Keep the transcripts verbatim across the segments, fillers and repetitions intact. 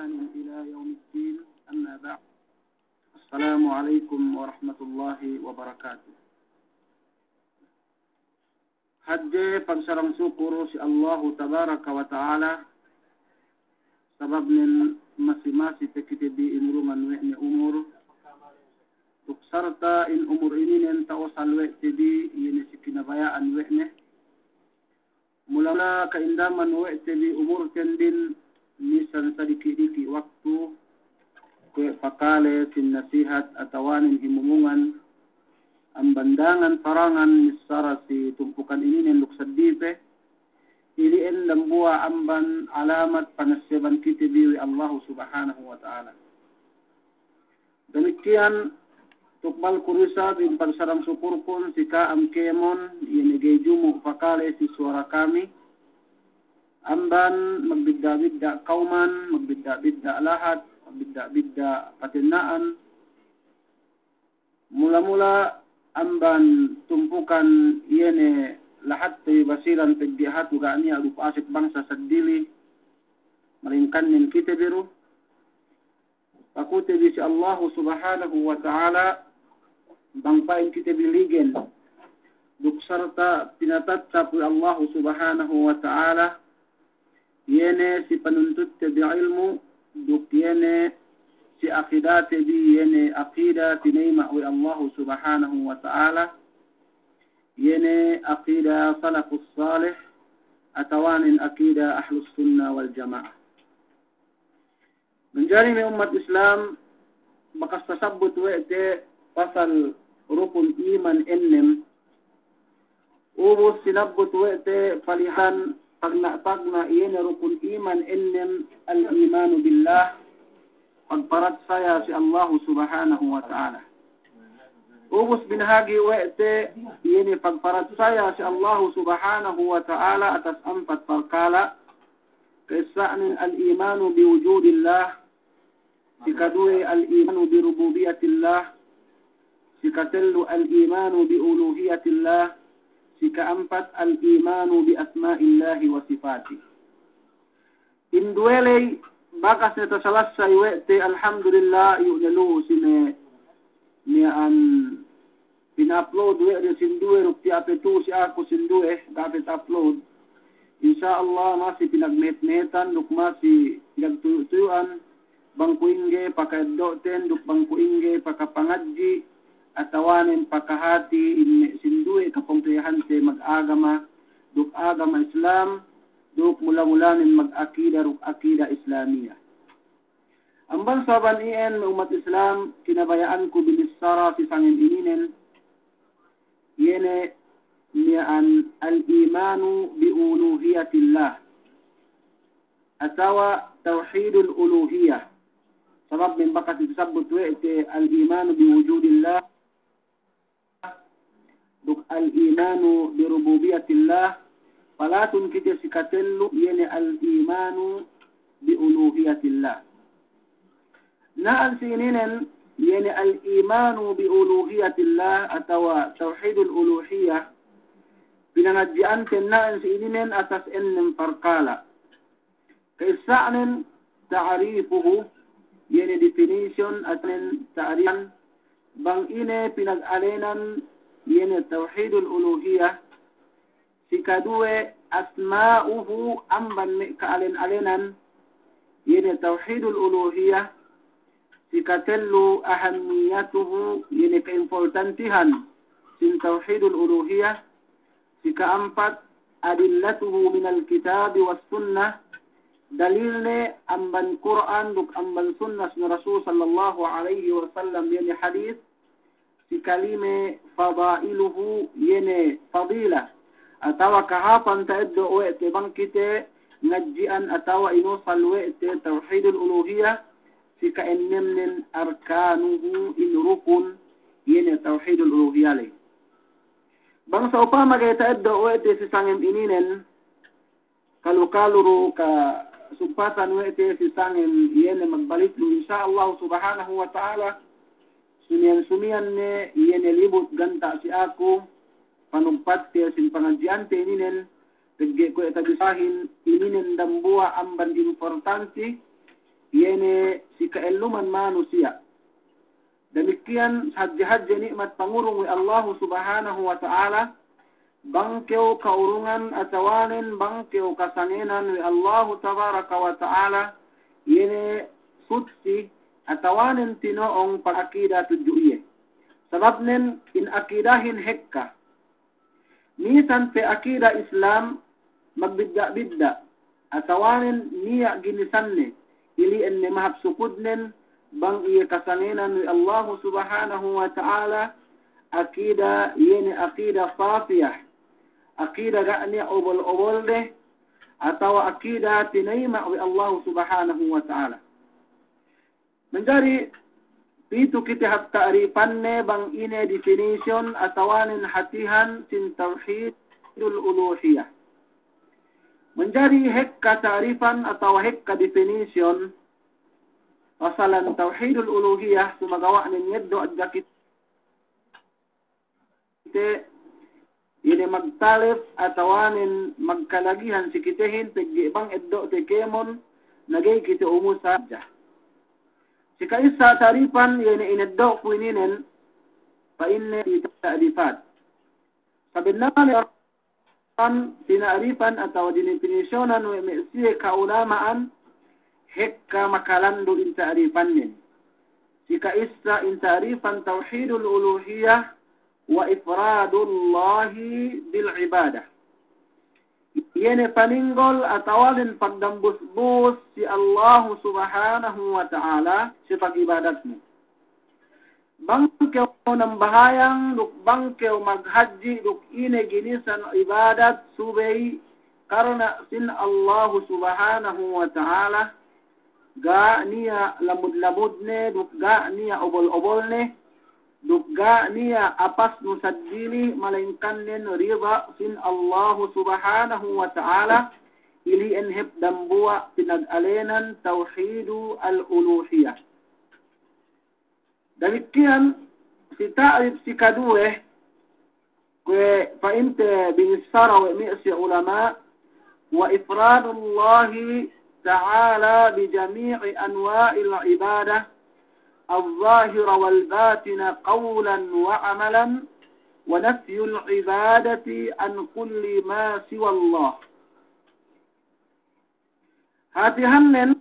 إلى يوم الدين، أما بعد. السلام عليكم ورحمة الله وبركاته. Hadje pagsarang sukur si Allahu tabaraka wa ta'ala, sabab nen masi-masi pe kite bi inurungan we' ne umur, duk sarta' in umur ininen ta'usal we' te bi, iye ne si kinabaya'an we' ne. Mula-mula ka'indaman we' te bi umurten bin, misan sadiki'-diki' waktu, kuwe' pakale sin nasihat atawanen himumungan, amban dangan parangan missara si tumpukan ininen duk saddi pe, ili'en dambuwa' amban alamat pangasseban kite bi we' Allahu Subhanahu wa Ta'ala. Damikkiyan, tukbal ku du isab in pagsarang sukurkun si ka'am kēmon, iye ne ga'i jumu' pakale si suwara kami, amban magbidda'-bidda' kawman, magbidda'-bidda' lahat, magbidda'-bidda' patenna'an, mula-mula amban tumpukan iye ne lahat te bi Basilan pegge' hatu ga' niya' du pasek bangsa seddili, malingkan nen kite bi du. Pakute bi si Allahu Subhanahu wa Ta'ala, bang pa'in kite bi ligen, duk sarta' pinatattap we' Allahu Subhanahu wa Ta'ala, iye ne si panuntut te bi ilmu', duk iye ne si akida te bi, iye ne akida tinayma' we' Allahu Subhanahu wa Ta'ala, iye ne akida salafus salih, atawanen akida ahlus sunnah wal jama'ah. Manjari me' ummat Islam, bakas tasabbut we' te pasal rukun iman ennem. Ubus sinabbut we' te palihan tagna'-tagna' iye ne rukun iman ennem, al-imanu billah, pagparatsaya si Allahu Subhanahu wa Ta'ala. Ubus binahagi' we' te iye ne pagparatsaya si Allahu Subhanahu wa Ta'ala atas ampat parkala', ka'issa'nen al-imanu bi wujudillah, si kaduwe al-imanu bi rububiyatillah, si katellu al-imanu bi uluhiyatillah, si ka'ampat al-imanu bi asma'illahi wa sifatih. In duwe ley bakas ne tasalassay we' te, alhamdulillah, iyu' ne lu'u si me' miya'an pina-upload we' de sinduwe, duk tiya' pe tu'u si aku sinduwe, ga' pe ta-upload. Insya Allah masi pinagmehet-mehetan duk masi pinagtuyu'-tuyu'an, bang kuwe' ingge paka'eddo'ten duk bang kuwe' ingge pakapangadji', atawanen pakahati in me' sinduwe kapungtina'ihante magagama duk agama Islam, duk mula-mulanen magakida duk akida Islamiyah. Amban sababan iyan me' ummat Islam, kinabaya'anku binissara si sangem ininen, iye ne miya'an al-imanu bi uluhiyatillah, atawa tawhidul uluhiyah. Sabab me' bakas tasabbut we' te al-imanu bi wujudillah, duk al-imanu bi rububiyatillah, palatun kite si katellu, iye ne al-imanu bi uluhiyatillah. Na'an si ininen, iye ne al-imanu bi uluhiyatillah atawa tawhidul uluhiyah, pinangadji'anten na'an si ininen atas ennem parkala'. Ka'issa'nen ta'rifuhu, iye ne definition, atanen ta'rifan, bang ine pinagalenan, iye ne tawhidul uluhiyah, si kaduwe asma'uhu, amban me' kaalen-alenan, iye ne tawhidul uluhiyah, si katellu ahammiyatuhu, iye ne kaimportantihan sin tawhidul uluhiyah, si ka'ampat adillatuhu minal kitabi was sunnah, dalilne amban Kur'an duk amban sunnah sin Rasul sallallahu alaihi wasallam, iye ne hadis, si kalime fadailuhu, iye ne fadila, atawa kahāpan ta'eddo' we' te bang kite ngadji'an atawa inusal we' te tawhidul uluhiyah, si ka'ennemnen arkanuhu, in rukun, iye ne tawhidul uluhiyah ley. Bang sa'upama ga'i ta'eddo' we' te si sangem ininen, kalu-kalu du kasumpasan we' te si sangem iye ne magbalik du, insya Allah subhanahu wa ta'ala, sumiyan-sumiyan ne iye ne libut ganta' si aku, panugpatte sin pangadji'ante ininen, pegge' kuwe' tabisahin ininen dambuwa' amban importanti, iye ne si ka'elluman manusiya'. Damikkiyan hadje-hadje ni'mat pangurung we' Allahu Subhanahu wa Ta'ala, bang kew ka'urungan atawanen bang kew kasangenan we' Allahu Tabaraka wa Ta'ala, iye ne sutsi atawanen tino'ong pag'akida tudju iye. Sababnen in akidahin hekka. Misan pe akida Islam magbidda'-bidda', atawanen niya' ginisanne, ili'en ne mahap sukudnen, bang iye kasangenan we' Allahu Subhanahu wa Ta'ala, akida iye ne akida safiyah, akida ga' niya' obol-obolde, atawa akida tinayima' we' Allahu Subhanahu wa Ta'ala. Manjari pitu kite hap ta'rifanne bang ine definition atawanen hatihan sin tawhidul uluhiyah. Manjari hekka ta'rifan atawa hekka definition pasalan tawhidul uluhiyah, sumagawa'nen ngeddo' hadja kite kite, iye ne magtalef atawanen magkalagihan si kitehin, pegge' bang eddo'te kēmon, na ga'i kite umusa hadja. Si ka'issa ta'rifan, iye ne ineddo'ku ininen, pa'inne ta'rifat. Sabennalne tina'rifan atawa dinipinisyonan we' me' siye ka'ulama'an, hekka makalandu' in ta'rifannen. Si ka'issa in ta'rifan tawhidul uluhiyah, wa ifradullahi bil ibadah. Iye ne paninggol atawanen pagdambus-bus si Allahu Subhanahu wa Ta'ala si pag'ibadatne. Bang kew nambahayang, duk bang kew maghadji', duk ine ginisan ibadat subey karna' sin Allahu Subhanahu wa Ta'ala, ga' niya' lamud-lamudne, duk ga' niya' obol-obolne, duk ga' niya' apasnu saddili, malayingkannen rida sin Allahu Subhanahu wa Ta'ala, ili'en hep dambuwa' pinag'alenan tawhidu al-uluhiyah. Damikkiyan si ta'rif si kaduwe, kuwe' pa'inte binissara we' me' siye ulama', wa ifradullahi ta'ala bi jami'i anwa'il ibadah, al-zahira wal batina, qawlan wa amalan, wa nafyul ibadati an kulli ma siwallah. Hatihannen,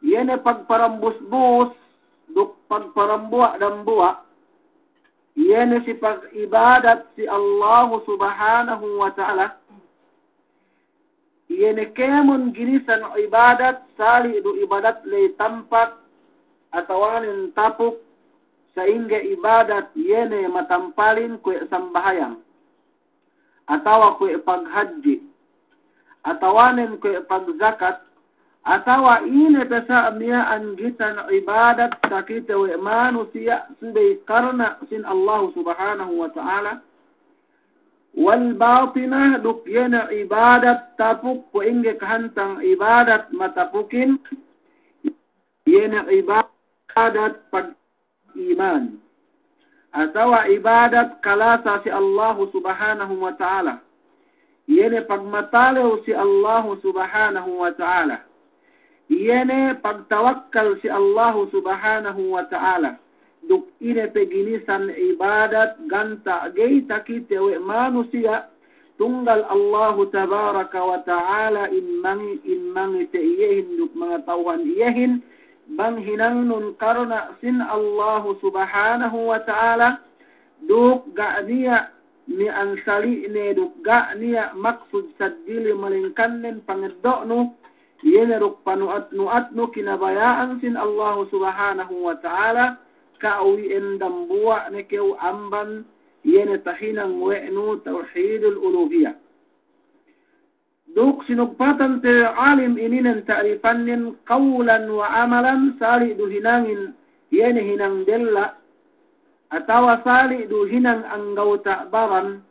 iye ne pagparambus-bus duk pagparambuwa'-dambuwa', iye ne si pag'ibadat si Allahu Subhanahu wa Ta'ala, iye ne kēmon ginisan ibadat sali' du ibadat ley tampak atawanen tapuk, sa'ingge ibadat iye ne matampalin kuwe' sambahayang, atawa kuwe' paghadji', atawanen kuwe' pagzakat, atawa ine pe sa' miya'an gitan ibadat takite we' manusiya' subey karna' sin Allahu Subhanahu wa Ta'ala, wal batinah, duk iye ne ibadat tapuk kuwe' ingge kahantang ibadat matapukin, iye ne ibadat pag- iman, atawa ibadat kalasa si Allahu Subhanahu wa Ta'ala, iye ne pagmatalew si Allahu Subhanahu wa Ta'ala, iye ne pagtawakkal si Allahu Subhanahu wa Ta'ala, duk ine pe ginisan ibadat ganta' ga'i takite we' manusiya', tunggal Allahu Tabaraka wa Ta'ala in mangi-, in mangite iyehin duk mangata'uhan iyehin, bang hinangnun karna' sin Allahu Subhanahu wa Ta'ala, duk ga' niya' miya'an sali'ne duk ga' niya' maksud saddili malayingkannen pangeddo'nu, iye ne duk panu'at-nu'atnu kinabaya'an sin Allahu Subhanahu wa Ta'ala, ka'u iyan dambuwa' ne kew amban iye ne tahinang we' nu tawhidul uluhiyah. Duk sinugpatan te alim ininen ta'rifannen qawlan wa amalan, sali' du hinangin, iye ne hinang della', atawa sali' du hinang anggawta' baran,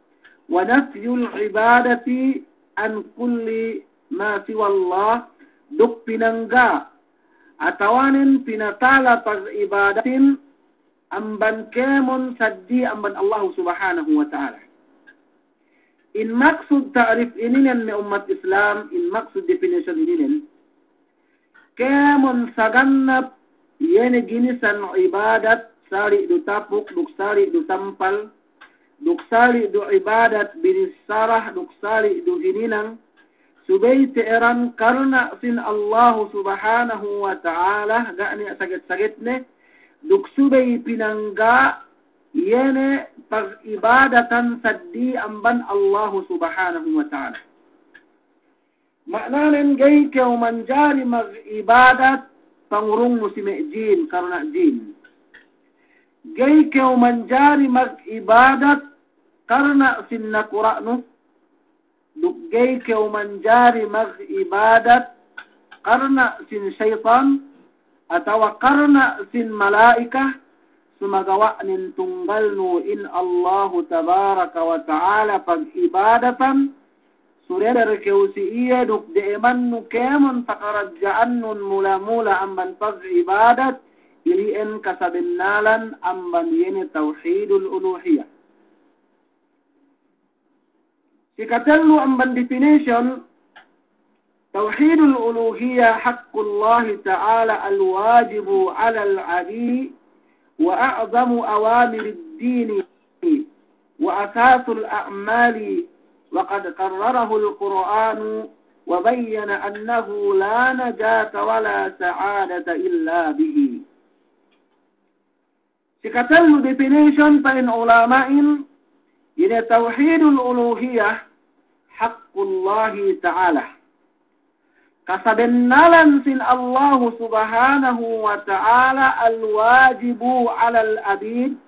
wa nafyul ibadati an kulli ma siwallah, duk pinangga', atawanen pinatala pag'ibadatin amban kēmon saddi amban Allahu Subhanahu wa Ta'ala. In maksud ta'rif ininen me' ummat Islam, in maksud definition ininen, kēmon sagannap iye ne ginisan ibadat, sali' du tapuk, duk sali' du tampal, duk sali' du ibadat binissara, duk sali' du hininang, subey te'eran karna' sin Allahu Subhanahu wa Ta'ala, ga' niya' saget-sagetne, duk subey pinangga' iye ne pag'ibadatan saddi amban Allahu Subhanahu wa Ta'ala. Ma'nanen ga'i kew manjari mag'ibadat pangurungnu si me' jin, karna' jin. Ga'i kew manjari mag'ibadat karna' sin nakura'nu, duk ga'i kew manjari mag'ibadat karna' sin seyitan, atawa karna' sin mala'ika, sumagawa'nen tunggalnu in Allahu Tabaraka wa Ta'ala pag'ibadatan, surender kew si iye duk de'emannu kēmon pakaradja'annun mula-mula amban pag'ibadat, ili'en kasabennalan amban iye ne tawhidul uluhiyah. Sikatellu amban definition, tawhidul uluhiyah haqqullahi ta'ala al-wajibu 'alal 'abid wa a'zamu awamirid dini wa asasul a'mali, wa qad qarrarahul Qur'anu wa bayyana annahu la najata wa la sa'adata illa bihi. Sikatellu definition pa'in ulama'in, ine tawhidul uluhiyah haqqullahi ta'ala. Kasabennalan sin Allahu Subhanahu wa Ta'ala al-wajibu 'alal 'abid,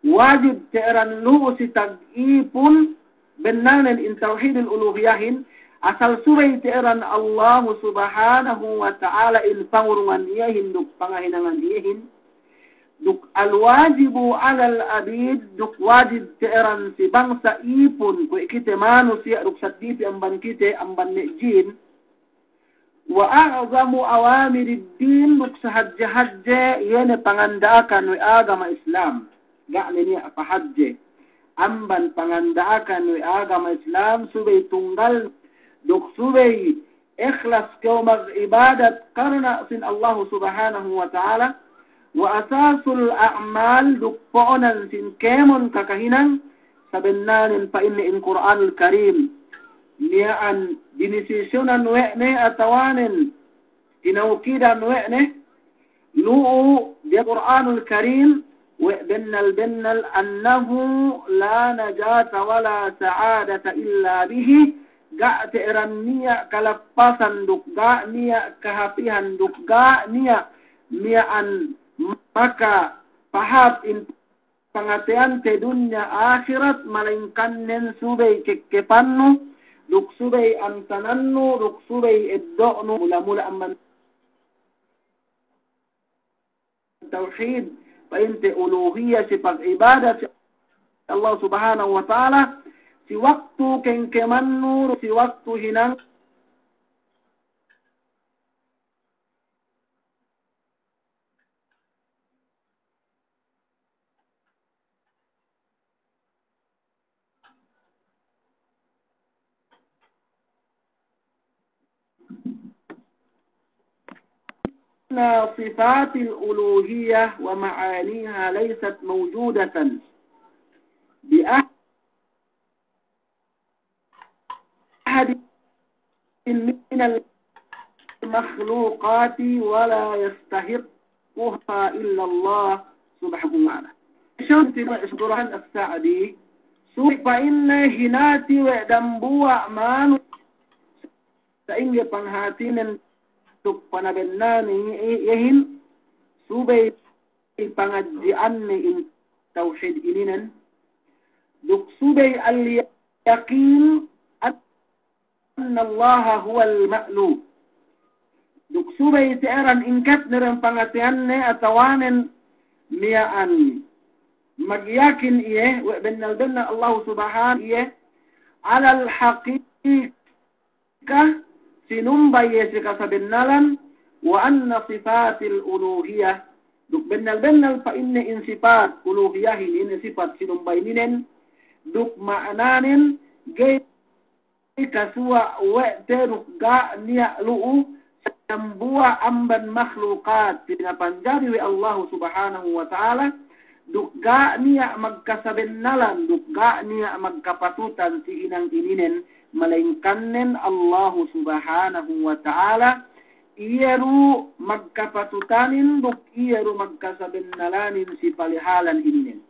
wajib te'eran lu'u si tag'ipun, bennalnen in tawhidul uluhiyahin, asal subey te'eran Allahu Subhanahu wa Ta'ala in pangurungan iyehin duk pangahinangan iyehin, duk al-wajibu 'alal 'abid, duk wajib te'eran si bangsa ipun, kuwe' kite manusiya' duk saddi pe amban kite, amban me' jin, wa a'zamu awamirid din, duk sahadje-hadje iye ne panganda'akan we' agama Islam. Ga' ne niya' pahadje amban panganda'akan we' agama Islam, subey tunggal, duk subey ikhlas kew mag'ibadat karna' sin Allahu Subhanahu wa Ta'ala, wa asasul a'mal, duk po'onan sin kēmon kakahinang, sabennalnen pa'inne in Qur'anul Karim, miya'an dinisisyonan we' ne atawanen tinawkidan we' ne, lu'u diya Qur'anul Karim, we' bennal-bennal annahu la najata wa la sa'adata illa bihi, ga' te'eran niya' kalappasan duk ga' niya' kahapihan duk ga' niya' miya'an makapahāp in pangateyante dunya ahirat, malayingkannen subey kekkepannu, duk subey antanannu, duk subey eddo'nu, mula-mula amban tawhid, pa'inte uluhiyah, si pag'ibadat si Allah Subhanahu wa Ta'ala, si waktu kengkemannu, si waktu hinang أن صفات الألوهية ومعانيها ليست موجودة بأحد أحد من المخلوقات ولا يستحقها إلا الله سبحانه وتعالى. Siyuti Burhan As-Sa'di, subey pa'inne hinati we' dambuwa' manu-, sa'ingge panghātinen duk panabennanen iyehin, subey pangadji'anne in tawhid ininen, duk subey al-yaqin annallaha huwal ma'lu. Duk subey te'eran ingketne dem pangateyanne atawanen miya'an magyakin iye, we' bennal-bennal Allahu Subhanahu iye, alal haqiqah, sinumbay iye si kasabennalan, wa anna sifatil uluhiyah, duk bennal-bennal pa'inne in sipat uluhiyahin, in sipat sinumbay ninen, duk ma'ananen, ga'i kasuwa' we' te duk ga' niya' lu'u, dambuwa' amban makhlukat pinapanjari we' Allahu Subhanahu wa Ta'ala, duk ga' niya' magkasabennalan, duk ga' niya' magkapatutan si hinang ininen, malayingkannen Allahu Subhanahu wa Ta'ala, iye du magkapatutanin, duk iye du magkasabennalanin si palihalan ininen.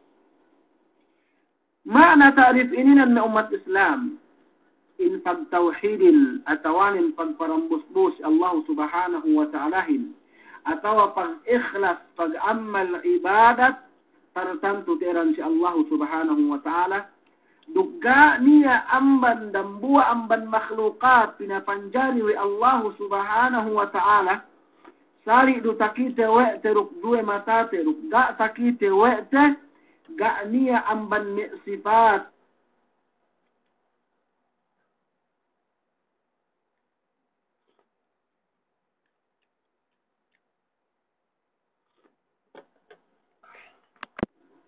Ma'na ta'rif ininen me' ummat Islam, in pagtawhidin atawanen pagparambusbus si Allahu Subhanahu wa Ta'alahin, atawa pag-ikhlas, pag-ammal ibadat, tartantu te'eran si Allahu Subhanahu wa Ta'ala, duk ga' niya' amban dambuwa' amban makhlukat pinapanjari we' Allahu Subhanahu wa Ta'ala, sali' du takite we' te duk duwe matate duk ga' takite we' te, ga' niya' amban me' sipat.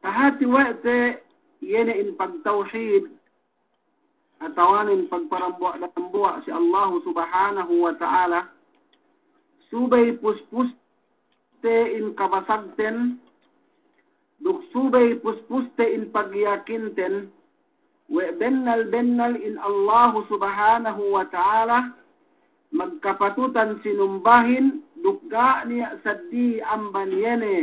Tahati we' te iye ne in pagtawhid, atawanen pagparambuwa'-dambuwa' si Allahu Subhanahu wa Ta'ala, subey puspus te in kabasagten, duk subey puspus te in pagyakinten, we' bennal-bennal in Allahu Subhanahu wa Ta'ala magkapatutan sinumbahin, duk ga' niya' saddi amban iye ne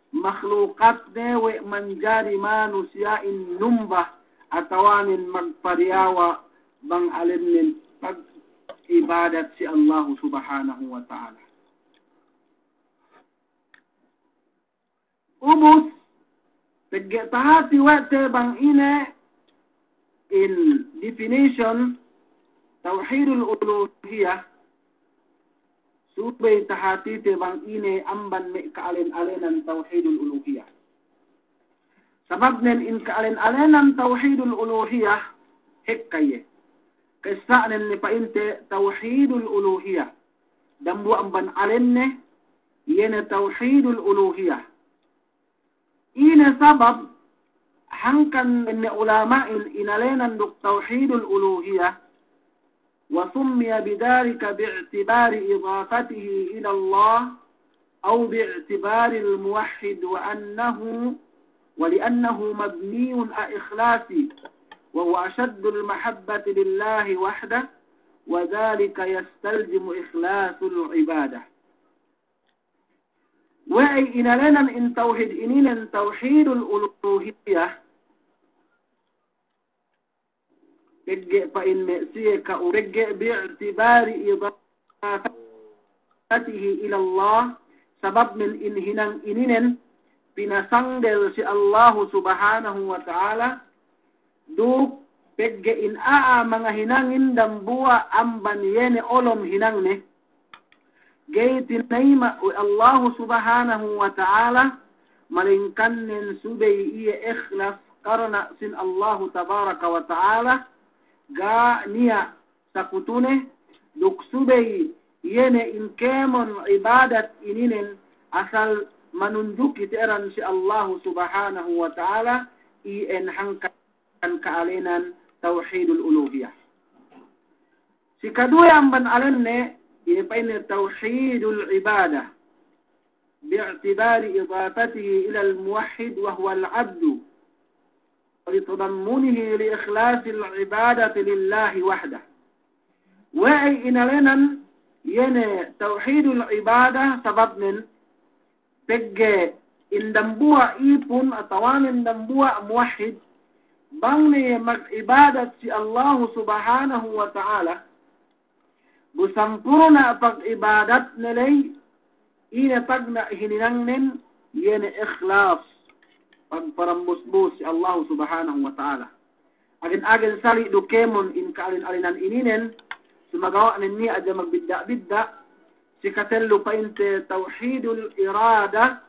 makhlukatne we' manjari manusiya'in numba atawanen magpadiyawa' bang alennen pag-ibadat si Allahu Subhanahu wa Ta'ala. Ubus, pegge' tahati we' te bang ine in definition tawhidul uluhiyah, subey tahatite bang ine amban me' ka'alen-alenan tawhidul uluhiyah. Sababnen in ka'alen-alenan tawhidul uluhiyah, hekka iye. Ka'issa'nen ne pa'inte tawhidul uluhiyah. Dambuwa' amban alenne, iye ne tawhidul uluhiyah. Ine sabab, hangkan ne ulama'in inalenan duk tawhidul uluhiyah, وسمي بذلك باعتبار إضافته إلى الله أو باعتبار الموحد وأنه، ولأنه مبني على الإخلاص وهو أشد المحبة لله وحده، وذلك يستلزم إخلاص العبادة. We'ey inalenan in tawhid ininen tawhidul uluhiyah, pegge' pa'in me' siye ka'u, pegge' باعتبار إضافته إلى الله, sababnen in hinang ininen pinasanggel si Allahu Subhanahu wa Ta'ala, duk pegge' in a'a mangahinangin dambuwa' amban iye ne olom hinangne, ga'i tinayima' we' Allahu Subhanahu wa Ta'ala, malayingkannen subey iye ikhlas karna' sin Allahu Tabaraka wa Ta'ala, ga' niya' sakutune, duk subey iye ne in kēmon ibadat ininen asal manunjuki te'eran si Allahu Subhanahu wa Ta'ala, iyan hangkan ka'alenan tawhidul uluhiyah. Sikaduwe amban alenne, iye pa'inne tawhidul ibadah. باعتبار إضافته إلى الموحد وهو العبد، ولتضمنه لإخلاص العبادة لله وحده. We'ey inalenan iye ne tawhidul ibadah, sababnen pegge' in dambuwa' ipun atawanen dambuwa' muwahhid, bang ne iye mag'ibadat si Allahu Subhanahu wa Ta'ala, bu sampurna' pag'ibadatne ley, ine tagna' hininangnen, iye ne ikhlas, pagparambusbus si Allahu Subhanahu wa Ta'ala. Agen-agen sali' du kēmon in ka'alen-alenan ininen, sumagawa' ne niya' hadja magbidda'-bidda', sikatellu pa'inte tawhidul irada,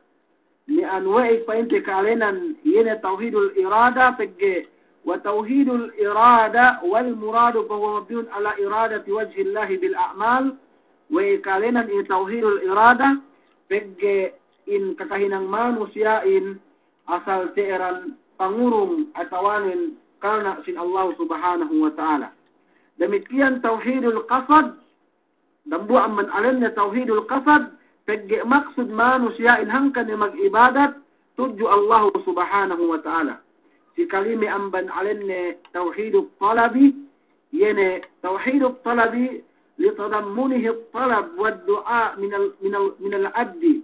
miya'an we'ey pa'inte ka'alenan, iye ne tawhidul irada, pegge' وتوحيد الإرادة والمراد فهو مبني على إرادة وجه الله بالأعمال, we'ey ka'alenan iye tawhidul irada, pegge' in kakahinang manusiya'in asal te'eran pangurung atawanen karna' sin Allahu Subhanahu wa Ta'ala. Damikkiyan tawhidul qasad, Dambuwa' amban alenne tawhidul qasad, pegge' maksud manusiya'in hangkan iye mag'ibadat tudju Allahu Subhanahu wa Ta'ala. Si kalime amban alenne tawhidut talabi, iye ne tawhidut talabi, litadammunihi talab wad du'a minal, minal, minal abdi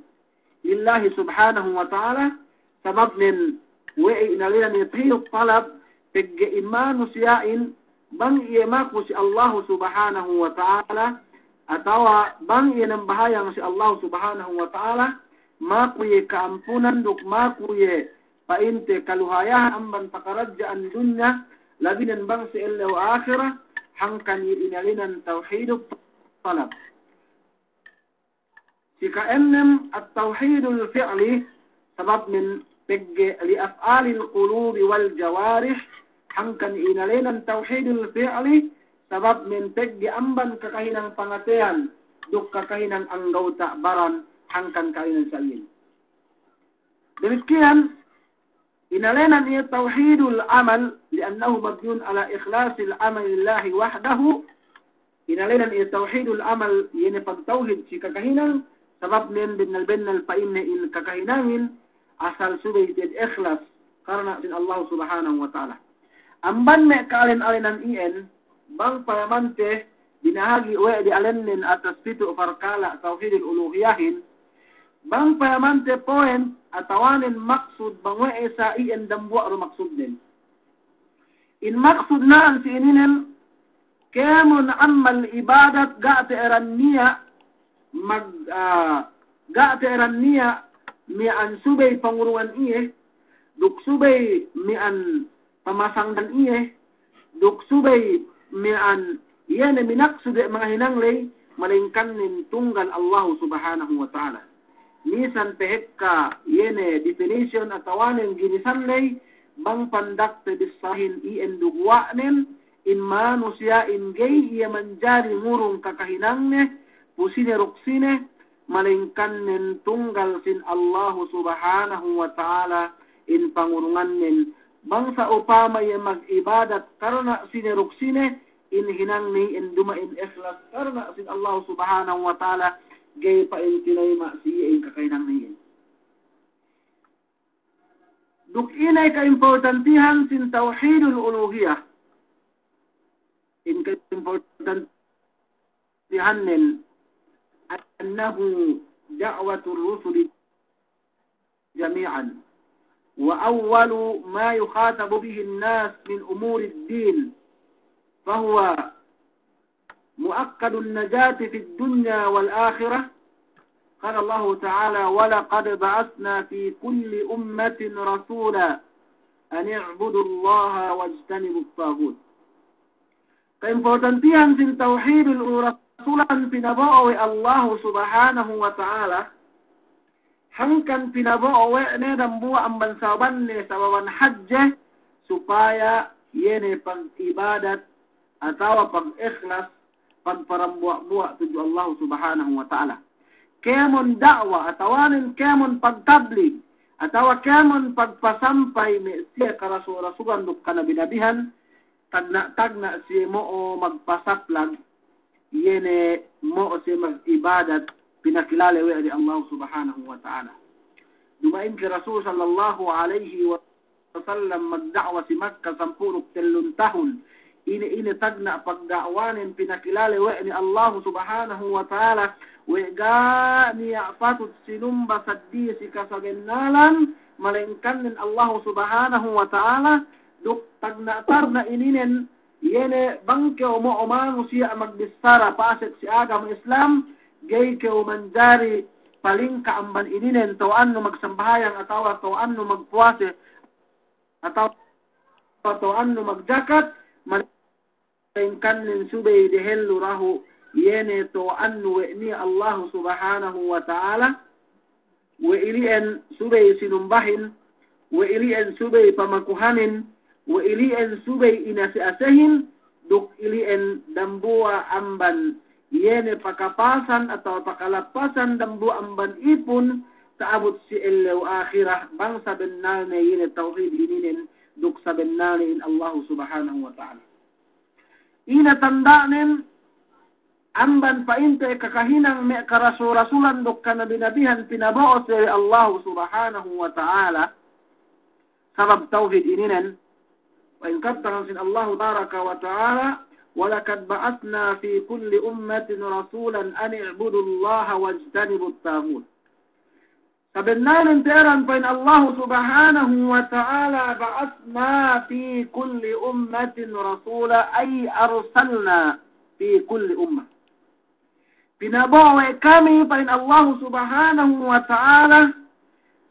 lillahi subhanahu wa ta'ala, sababnen we'ey inalenan iye tawhidut talab, pegge' in manusiya'in bang iye maku si Allahu subhanahu wa ta'ala, atawa bang iye nambahayang si Allahu subhanahu wa ta'ala, maku iye ka'ampunan duk maku iye pa'inte kaluhayahan amban pakaradja'an dunya, labinen bang si ellew ahirat, hangkan iye inalenan tawhidut talab. Si ka'ennem at-tawhidul fi'li, sababnen pegge' li af'alil qulubi wal jawarih, hangkan inalenan tawhidul fi'li, sababnen pegge' amban kakahinang pangateyan, duk kakahinang anggawta' baran, hangkan ka'inalenan sa iyan. Damikkiyan, inalenan iye tawhidul amal, li'annahu mabniyun ala ikhlasil amali lillahi wahdahu. Inalenan iye tawhidul amal, iye ne pagtawhid si kakahinang, sababnen bennal-bennal pa'inne in kakahinangin, asal subey te'ed ikhlas, karna' sin Allah subhanahu wa ta'ala. Amban me' ka'alen-alenan iyan, bang payamante, binahagi' we' de alennen atas pitu' parkala' tawhidul uluhiyahin, bang payamante point atawanen maksud bang we'ey sa iyan dambuwa' du maksudnen. In maksud na'an si ininen, kēmon amal ibadat ga' te'ed niya' mag-, ah, ga' te'ed niya' miya'an subey pangurungan iye, duk subey miya'an pamasangdan iye, duk subey miya'an iye ne minaksud we' mangahinang ley, malengkannen tunggal Allahu subhanahu wa ta'ala. Misan pehekka iye ne definition atawanen ginisan ley, bang pandakte bissarahin iyan duk wa'nen, in manusiya'in gey iye manjari ngurung kakahinangne, pu sine duk sine, malengkannen tunggal sin Allahu subhanahu wa ta'ala in pangurungannen. Bang sa upama iye mag'ibadat karna' sine duk sine, in hinangne in duma'in ikhlas karna' sin Allahu subhanahu wa ta'ala, gey pa'in tinayma' si iye in kakahinangne in. Duk ine ka'importantihan sin tawhidul uluhiyah. In ka'importantihannen, annahu da'watur rusuli jami'an. Wa awwalu ma yukhatabu bihin nas min umurid din. Fahuwa مؤكد النجاة في الدنيا والآخرة. قال الله تعالى: ولقد بعثنا في كل أمة رسولا أن اعبدوا الله واجتنبوا الطاغوت. Ka'importantihan sin tawhidul rasulan pinabo'o we' Allahu subhanahu wa ta'ala, hangkan pinabo'o we' ne dambuwa' amban sababanne, sababan hadje, supaya iye ne pag'ibadat atawa pag'ikhlas, pagparambuwa'-buwa' tudju Allahu subhanahu wa ta'ala. Kēmon da'wa, atawanen kēmon pagtablig, atawa kēmon pagpasampay me' siye karasul-rasulan duk kanabi-nabihan, tagna'-tagna' siye mo'o magpasaplag, iye ne mo'o siye mag'ibadat pinakilale we' de Allah subhanahu wa ta'ala. Duma'in ke Rasul sallallahu alaihi wasallam magda'wa si Makka sampū' duk tellun tahun. Ine-ine tagna' pagda'wanen pinakilale we' ne Allah subhanahu wa ta'ala, we' ga' niya' patut sinumba saddi si kasabennalan, malengkannen Allah subhanahu wa ta'ala, duk tagna'-tagna' ininen, iye ne bang kew mo'o manusiya' magbissara pasek si agama Islam, gey kew manjari palingka amban ininen, to'annu magsambahayang atawa to'annu magpuwase atawa to'annu magjakat, malengkannen subey dehellu dahu', iye ne to'annu we' niya' Allahu subhanahu wa ta'ala, we' ili'en subey sinumbahin, we' ili'en subey pamakuhanin, we' ili'en subey inase-asehin, duk ili'en dambuwa' amban iye ne pakapasan atawa pakalappasan dambuwa' amban ipun ta'abut si ellew ahirat, bang sabennalne iye ne tawhid ininen duk sabennalne in Allahu subhanahu wa ta'ala. Ine tanda'nen amban pa'inte kakahinang me' karasul-rasulan duk kanabi-nabihan pinabo'o siye we' Allahu Subhanahu wa Ta'ala, sabab tawhid ininen, pa'in kabtangan sin Allahu Tabaraka wa Ta'ala, "Wa laqad ba'athna fi kulli ummatin rasulan an i'budullaha wajtanibut taghut." Sabennalnen te'ed pa'in Allahu Subhanahu wa Ta'ala, "Ba'athna fi kulli ummatin rasula," ay arsalna fi kulli ummah. Pinabo'o we' kami, pa'in Allahu Subhanahu wa Ta'ala,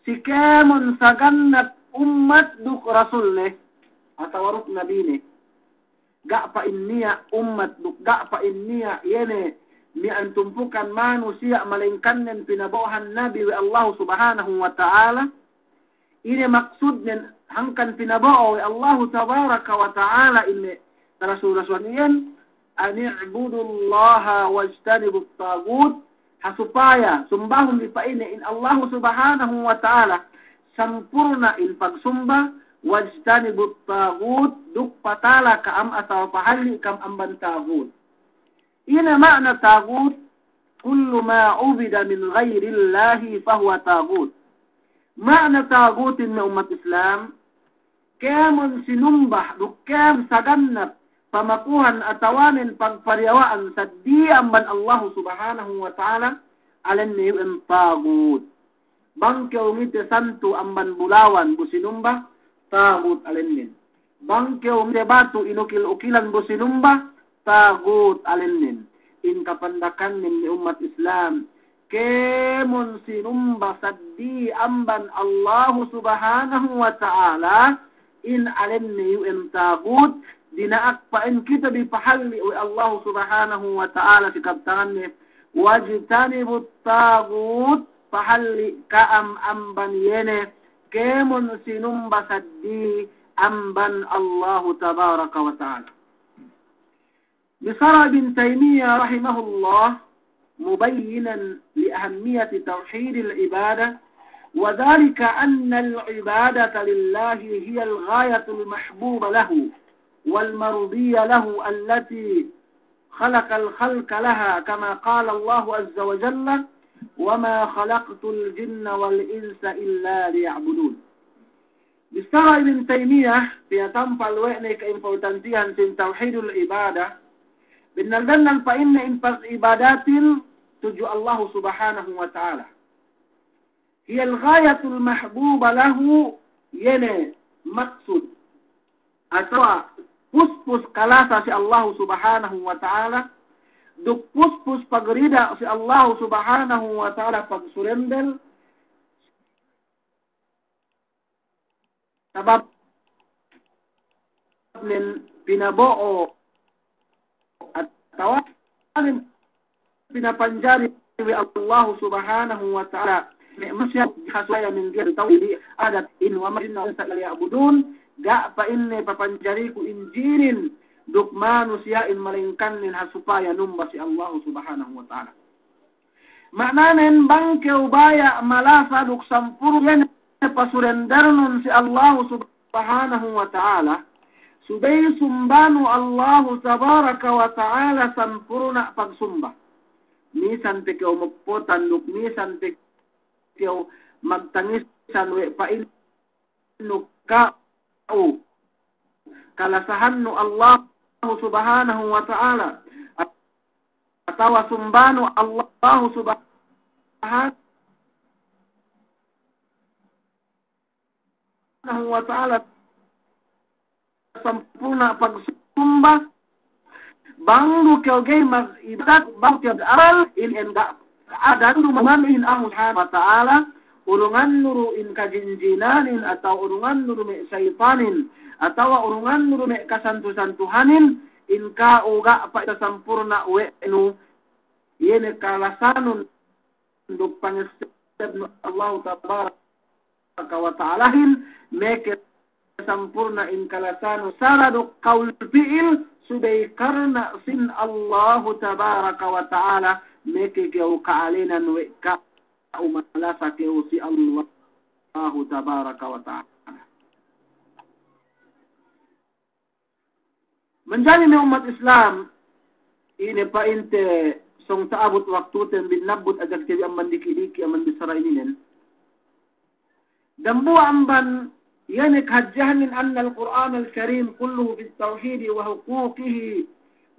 si kēmon sagannat ummat duk rasulne, atawa duk nabine. Ga' pa'in niya' ummat duk ga' pa'in niya' iye ne miya'an tumpukan manusiya' malaingkannen pinabo'ohan nabi we' Allahu Subhanahu wa Ta'ala. Ine maksudnen hangkan pinabo'o we' Allahu Tabaraka wa Ta'ala ine karasul-rasulan iyan, "An i'budullaha wajtanibut taghut," ha supaya sumbahun bi pa'inne in Allahu Subhanahu wa Ta'ala sampurna' in pagsumba, "wajtanibut taghut," duk patala ka'am atawa pahalli' ka'am amban taghut. Ine ma'na taghut? "Kullu ma ubida min ghayrillahi fahuwa taghut." Ma'na taghutin me' ummat Islam, kēmon sinumba duk kēmon sagannat pamakuhan atawanen pagpariyawa'an saddi amban Allahu Subhanahu wa Ta'ala, ēnnen iyan taghut. Bang kew ngite santu amban bulawan bu sinumba, taghut ēnnen. Bang kew ngite batu inukil-ukilan bu sinumba, taghut ēnnen. In kapandakannen me' ummat Islam, kēmon sinumba saddi amban Allahu Subhanahu wa Ta'ala, in ēnnen iyan taghut. Dina'ak pa'in kite bi pahalli' we' Allahu Subhanahu wa Ta'ala si kabtanganne, "Wajtanibut taghut," pahalli' ka'am amban iye ne kēmon sinumba saddi amban Allahu Tabaraka wa Ta'ala. Bissara Ibn Taymiyyah rahimahullah, مبينا لأهمية توحيد العبادة، وذلك أن العبادة لله هي الغاية المحبوبة له والمرضية له التي خلق الخلق لها، كما قال الله عز وجل: "وما خلقت الجن والإنس إلا ليعبدون." Bissara Ibn Taymiyyah, piyatampal we' ne ka'importantihan sin tawhidul ibadah, bennal-bennal pa'inne in pag'ibadatin tudju Allahu Subhanahu wa Ta'ala. هي الغاية المحبوبة له, iye ne maksud atawa puspus kalasa si Allahu Subhanahu wa Ta'ala, duk puspus pagrida si Allahu Subhanahu wa Ta'ala pagsurender, sabab nen pinabo'o atawa nen pinapanjari we' Allahu Subhanahu wa Ta'ala me' manusiya' ha supaya mangga'i tawhid, adat in wa ma jinna wa insa illa liya'budun, ga' pa'inne papanjariku in jinin duk manusiya'in malaingkan nen ha supaya numba si Allahu Subhanahu wa Ta'ala. Ma'nanen bang kew baya' malasa duk sampurna' iye ne pasurendernun si Allahu Subhanahu wa Ta'ala, subey sumbanu Allahu Tabaraka wa Ta'ala sampurna' pagsumba. Misan pe kew moppotan duk misan pe kew magtangisan we' pa'in nu ka'u kalasahannu Allahu Subhanahu wa Ta'ala, atawa sumbanu Allahu Subhanahu wa Ta'ala sampurna' pagsumba. Bang du kew ga'i mag'ibadat, bang kew amal, in enda' adan du maman in Allahu Subhanahu wa Ta'ala, urungannu du in kajinjinanin, atawa urungannu du me' saytanin, atawa urungannu du me' kasantu-santuhanin, in ka'u ga' pa'in sampurna' we' nu, iye ne kalasanun duk pangessebnu Allahu Tabaraka wa Ta'alahin, meke sampurna' in kalasanu sara duk kawul pi'il, subey karna' sin Allahu Tabaraka wa Ta'ala, meke kew ka'alenan we' ka'u malasa kew si Allahu Tabaraka wa Ta'ala. Manjari me' ummat Islam, Ine pa'inte sōng ta'abut waktuten bin nabbut ajak jadi amban diki'-diki' amban bissara ininen. Dambuwa' amban iye ne kahadjehannen أن القرآن الكريم كله في التوحيد وحقوقه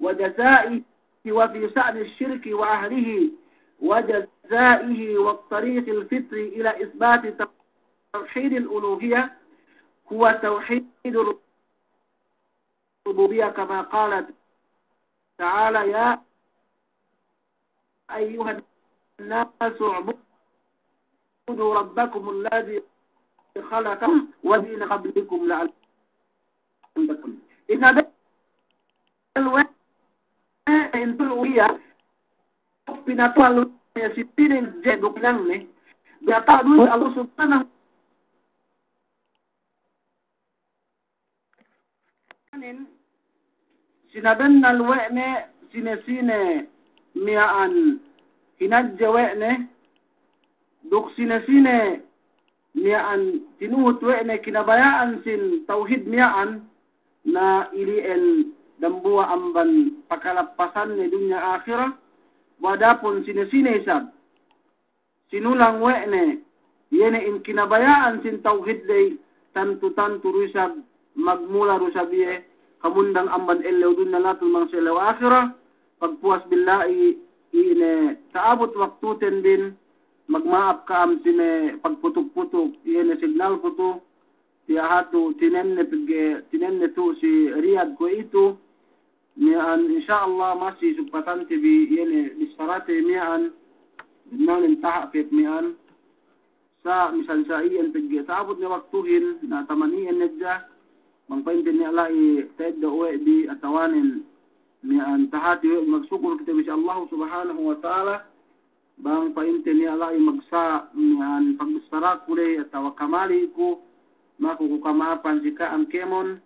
وجزائه وفي شأن الشرك وأهله وجزائه وطريق الفطر إلى إثبات توحيد الألوهية هو توحيد الربوبية كما قال تعالى يا أيها الناس اعبدوا ربكم الذي خلقكم والذين من قبلكم لعلكم تتقون. Ine be' we' ne intul uya pinatuhal we' ne si pining je duk nangne, biya' ta'u du Allah Subhanahu Anin, sinabennal we' ne sine-sine miya'an hinadje we' ne, duk sine-sine miya'an tinuhut we' ne kinabaya'an sin tawhid miya'an, na ili'en dambuwa' amban pakalappasanne dunya ahirat, bu adapun sine-sine isab sinulang we' ne, iye ne in kinabaya'an sin tawhid ley, tantu-tantu du isab magmula du isab iye kamundang amban ellew dunya latul bang si ellew ahirat. Pagpuwas billahi, ine ta'abut waktuten bin, magma'ap ka'am sine pagputuk-putuk, iye ne signalku tu, tiya' hatu tinenne pegge' tinenne tu si Riyadh kuwe'itu, miya'an, insya Allah, masi sugpatante bi iye ne bissarate miya'an, bennalnen taha' pep miya'an, sa' misan sa' iyan pegge' ta'abut ne waktuhin, na taman iyan ne hadja, bang pa'inte niya' la'i ta'eddo' we' bi atawanen miya'an tahati we' bi, magsukul kite bi si Allahu Subhanahu wa Ta'ala, bang pa'inte niya' la'i magsa' miya'an pagbissaraku ley atawa kamali'ku, maku ku kama'apan si ka'am kēmon,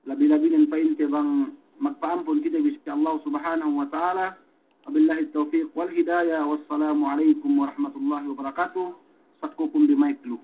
labi-labinen pa'inte bang magpa'ampun kite bi si Allah Subhanahu wa Ta'ala. Wabillahi tawfiq wal hidayah. Wassalamu alaikum warahmatullahi wabarakatuh. Sakkukum bi maiklu.